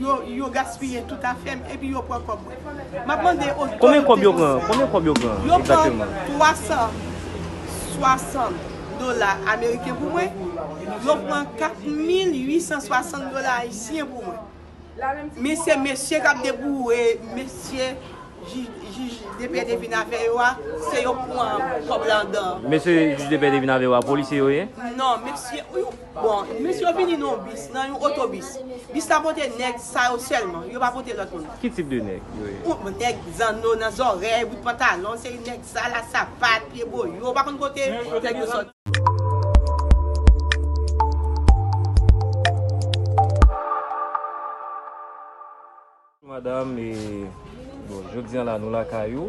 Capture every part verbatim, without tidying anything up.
Yo, yo gaspiye tout afè m, epi yo pran kòb mwen. M ap mande o- Konbyen kòb yo pran? Konbyen kòb yo pran? Yo pran egzakteman? Twa san swasant dola ameriken pou mwen. Yo pran kat mil uit san swasant dola ayisyen pou mwen. Men se mesye k ap deboure, mesye jij, jij de pè te vin avè yo a, se yo pran kòb la andan. Mesye jij de pè te vin avè yo a, polisye yo ye? Non, mesye, bon, mesye yo vini nan yon bis, nan yon otobis. Bis la pote nèg sa yo sèlman, yo pa pote lòt moun. Ki tip de nèg yo ye? Ou, nèg zanno nan zòrèy, bout pantalon, se nèg sal a sapat, pye boyo, ou pa konn kote nèg yo sòti. Madanm, e, bon, jodi a la, nou lakay ou.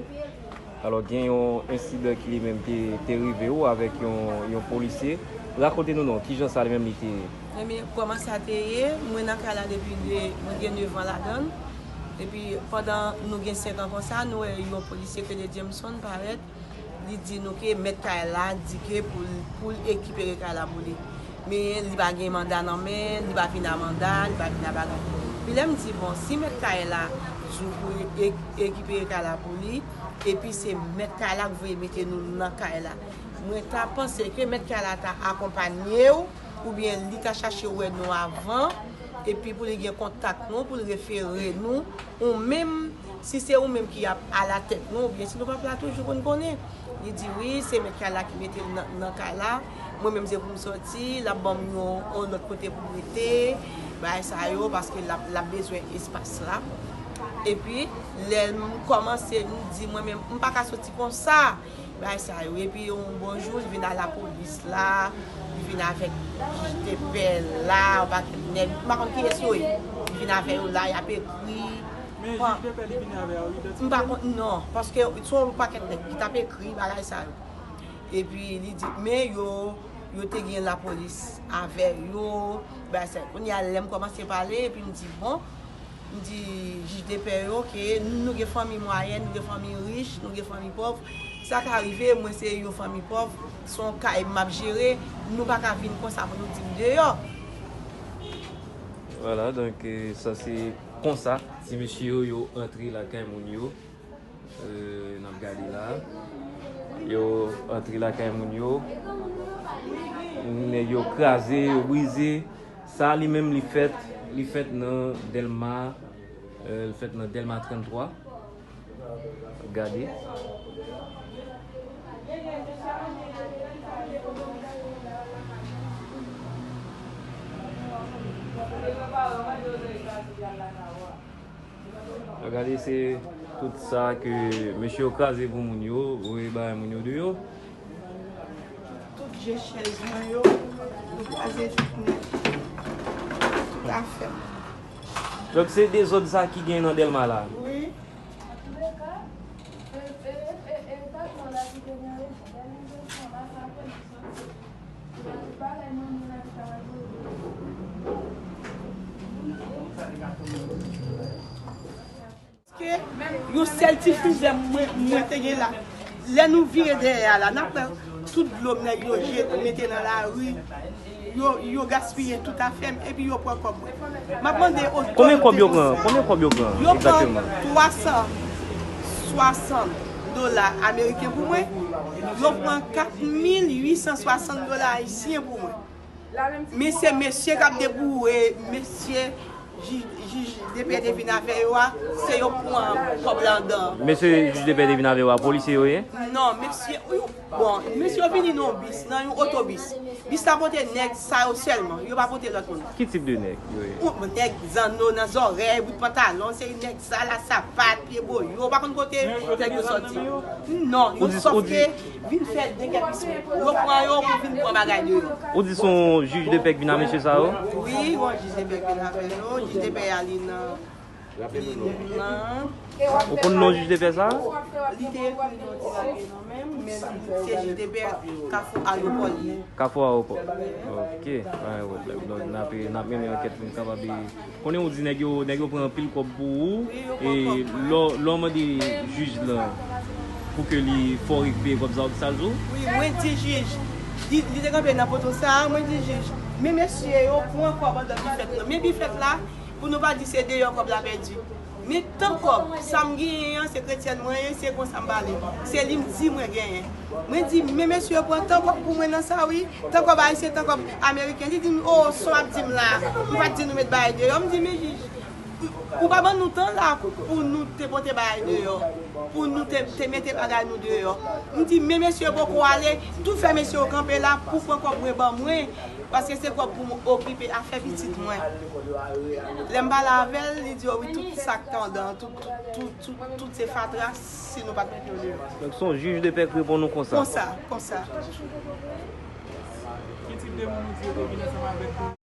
Alò, gen yon ensidan ki li menm te, te rive ou avèk yon, yon polisye. Rakonte nou non, kijan sa li menm li te ye? Ebyen, kòman sa te ye? Mwen nan kay la depi de, mwen gen nèf an ladan l. Epi, pandan nou gen senk an konsa, nou wè yon polisye ki rele Jameson parèt. Li di nou ke mèt kay la di ke pou l, pou l ekipere kay la pou li. Men li pa gen manda nan men, li pa vin a manda, li pa vin a bagay. Pi lè m di, bon, si mèt kay la di w pou e-, e-, ekipere kay la pou li, epi se mèt kay la k voye mete nou nan kay la, mwen ta panse ke mèt kay la ta akonpanye w, oubyen li ta chache wè nou avan, epi pou li gen kontak nou, pou l refere nou, ou menm, si se ou menm ki ap alatèt nou, oubyen si nou p ap la toujou pou n konnen. Li di, wi, se mèt kay la ki mete l nan, nan kay la. Mwen menm, se pou m sòti, l ap ban m yon, yon lòt kote pou m rete, bagay sa yo, paske l ap, l ap bezwen espas la. Epi, lè m kòmanse, m di, mwen menm, m pa ka soti konsa. Bagay sa yo. Epi yon bon jou, li vin a lapolis la, li vin avèk jij de pè la, yon pakèt nèg, m pa konn kiyès yo ye. Li vin avè yo la, y ap ekri. Men jij de pè li vin avè yo, idantifye? M pa konn, non, paske se yon pakèt nèg ki t ap ekri bagay sa yo. Epi li di, men yo, yo te gen lapolis avè yo, bagay sa yo. Kounye a, lè m kòmanse pale, epi m di, bon, M di jij de pè yo ke nou gen fanmi mwayèn, nou gen fanmi rich, nou gen fanmi pòv. Sa ka rive, mwen se yon fanmi pòv, se yon kay m ap jere, nou pa ka vin konsa pou nou di m deyò. Vwala, donk, eh, sa se konsa, ti mesye yo, yo antre lakay moun yo. Eh, n ap gade la. Yo antre lakay moun yo. Nèg yo kraze, yo brize. Sa li menm li fèt, li fèt nan Dèlma, eh, li fèt nan Dèlma tranntwa. N ap gade. Gade, se tout sa ke mesye yo kraze pou moun yo, voye bay moun yo deyò. Tout je chèz mwen yo, yo kraze tout nèt. Tout afè m. Donk, se dezòd sa ki gen nan Dèlma la? Wi. Ke yon sèl ti frizè mwen, mwen te gen la. Lè nou vire dèyè a la, n ap wè tout dlo nèg yo jete, mete nan lari. Yo, yo gaspiye tout afè m, epi yo pran kòb mwen. M ap mande otorite. Konbyen kòb yo pran? Konbyen kòb yo pran egzakteman? Yo pran twa san swasant dola ameriken pou mwen. Yo pran kat mil uit san swasant dola ayisyen pou mwen. Men se mesye k ap deboure, mesye jij, jij de pè te vin avè yo a, se yo pran kòb la andan. Mesye jij de pè te vin avè yo a, polisye yo ye? Non, mesye, bon, mesye yo vini nan yon bis, nan yon otobis. Bis la pote nèg sa yo sèlman, yo pa pote lòt moun. Ki tip de nèg yo ye? Ou, nèg zanno nan zòrèy, bout pantalon, se nèg sal a sapat, pye boyo, ou pa konn kote nèg yo sòti. Non, yo sòf ke vin fè dekèpisman. Yo pran yo pou vin pran bagay de yo. Ou di se yon jij de pè k vin a mesye sa yo? Wi, yon jij de pè k vin avè yo. Jij de pè a li nan, li nan. Ou konn non jij de pè sa? Li te ekri non ti rape non menm, men se jij de pè Kafou Ayewopò li ye. Kafou Ayewopò. Ok, pa gen pwoblèm. Donk, n ap, n ap mennen ankèt pou n kapab konnen ou di nèg yo, nèg yo pran anpil kòb pou ou. Wi, yo pran kòb mwen. E lè w, lè w mande jij lan pou ke li fè w rekipere kòb sa, ou di sa l di w? Wi, mwen di jij, li, li te kanpe nan poto sa a, mwen di jij, men mesye yo pran kòb anndan bifèt lan. Men bifèt la, Pou nou pa di se deyò kòb la pèdi. Men tan kòb, sa m genyen an, se kretyèn mwen ye, se konsa m pale. Se li m di mwen genyen. Mwen di, men mesye yo pran tan kòb pou mwen nan sa wi. Tan kòb ayisyen, tan kòb ameriken. Li di m, o, sa w ap di m la. M pa t di nou met bagay deyò. M di, men jij, ou pa ban nou tan la pou nou te pote bagay deyò. Pou nou te, te mete bagay nou deyò. M di, men mesye yo poko ale. Tou fè mesye yo kanpe la pou pran kòb mwen ban mwen. Paske se kòb pou m okipe afè pitit mwen. Lè m pale avè l, li di, o wi, tout sa k anndan, tout, tout, tout, tout, tout se fatra si nou pa t mete yo deyò. Donk, se yon jij de pè k reponn ou konsa? Konsa, konsa. Ki tip de moun ou di yo te vin ansanm avèk ou?